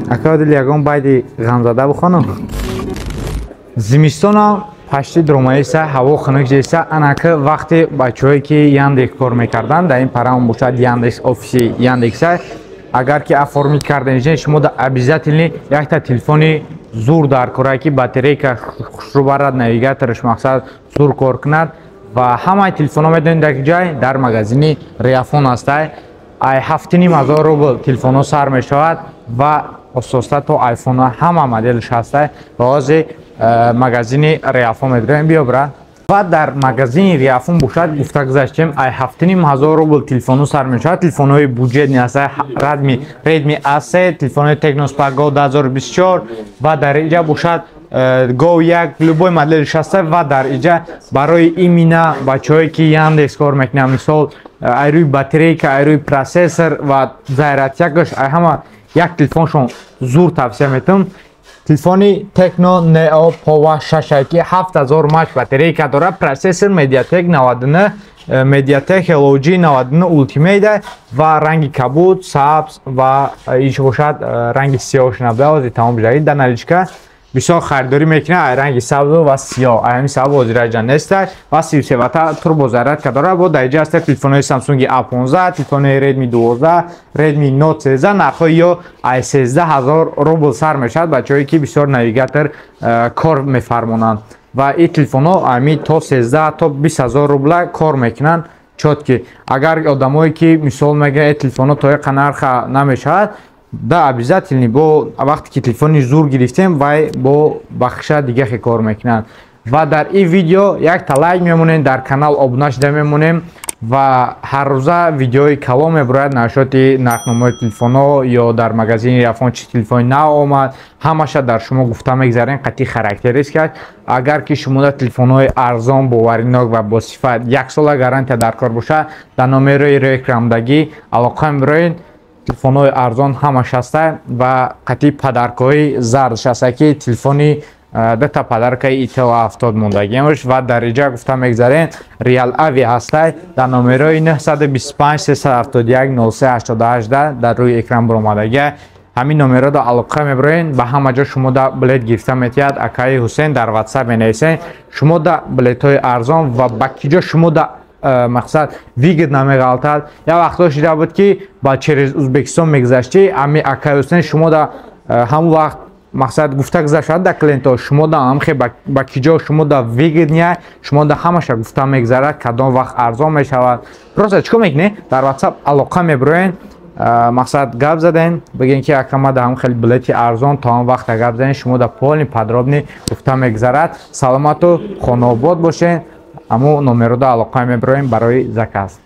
Ака дил, ягон байди ғамзада бихонам. Зимистона пашти дромаиса, ҳаво хунук жеса. Анака вақте бачаҳое ки Яндекс кор мекарданд, дар ин параон бошад, Яндекс офиси Яндекса агар ки оформить кардан, шумо да обязательно якта телефони зур дар кора, ки батарейка хушрӯ барад, навигатораш мақсад зур кор кунад. Ва ҳамаи телефонҳо медонед дар ҷай дар магазини Реафон ҳастай. Ай 7500 рубл телефонҳо сар мешавад ва ососта то айфонҳо, ҳама моделш ҳастай. Ва ҳозир магазини Реафон медироем, биё, бра. Ва дар магазини Реафон бошад, гуфта гузаштем, ай 7500 рубл телефонҳо сар мешавад. Телефонҳои бюджетный ҳастай: Redmi A3, телефонҳои Tecno Spark Go 2024 ва дар инҷа бошад Go 1, любой моделш ҳастай. Ва дар инҷа барои именно бачаҳое ки Яндекс кор мекунанд, мисол, ай рӯи батарейка, ай рӯи процессор ва зарядкаш, ай ҳама як телефоншон зур тавсия метавам. Телефони Tecno Neo Pova 6, ки 7000 мАч батарейка дорад, процессор MediaTek 99, MediaTek Helio G99 Ultimate ва ранги кабуд, сабз ва иш бошад ранги сиёҳ набуда, ҳозир тамом шуда. Дар наличка бисёр харидорӣ мекунад ай ранги сабзу ва сиёҳ, ай ҳамин сабаб ҳозираҷа неста. Ва 33 вата турбозарядка дорад. Бо дар инҷа ҳаста телефонҳои Samsung A15, телефонҳои Redmi 12, Redmi Note 13. Нархҳои ё ай 13 000 рубл сар мешавад. Бачаҳое ки бисёр навигатор кор мефармонанд ва ин телефонҳо ами то 13 то 20 ҳазор рубла кор мекунанд чётко. Агар одамое ки мисол мегӯянд, телефонҳо то яқа нарха намешавад, да, обязательно бо вақте ки телефони зур гирифтем, вай бо бахша дигахе кор мекунанд. Ва дар ин видео якта лайк мемонем, дар канал обуна шуда мемонем ва ҳаррӯза видеои калон мебурояд нашоти нархномаи телефонҳо ё дар магазини Рафон чи телефони нав омад, ҳамаша дар шумо гуфта мегзарем қатъи характеристикаш. Агар ки шумо дар телефонҳои арзон, боваринок ва босифат, яксола гарантия дар кор бошад, дар номерои рекламдагӣ алоқа мебироед. Телефонҳои арзон ҳамаш ҳаста ва қатъи подаркаҳои зардш ҳаста, ки телефони дута подаркаи ител 70 мондагиамш. Ва дар иҷа гуфта мегзарем, Реал Ави ҳастай, дар номерои 925 371 03 88 дар рӯи экран баромадагия. Ҳамин номерода алоқа мебироен, ба ҳама ҷо шумо да билет гирифта метиҳад акаи Ҳусен. Дар Ватсап менависен, шумо да билетҳои арзон ва ба ки ҷо шумо да мақсад выгодно меғалтад. Як вақтҳо шида буд, ки ба через Узбекистон мегузаштӣ, ами акаи Ҳусен шумо да ҳамон вақт мақсад гуфта гузашад да клиентҳо, шумо да ҳамхе ба ки ҷо шумо да выгодный, шумо да ҳамаша гуфта мегузарад, кадом вақт арзон мешавад. Просто чӣ кор мекунед? Дар Ватсап алоқа мебироен, мақсад гап заден, бигӯен, ки акама да ҳам хеле билети арзон то он вақта гап занед, шумо да полный подробный гуфта мегузарад. Саломату хонаобод бошед. Аммо номерода алоқа мебироем барои заказ.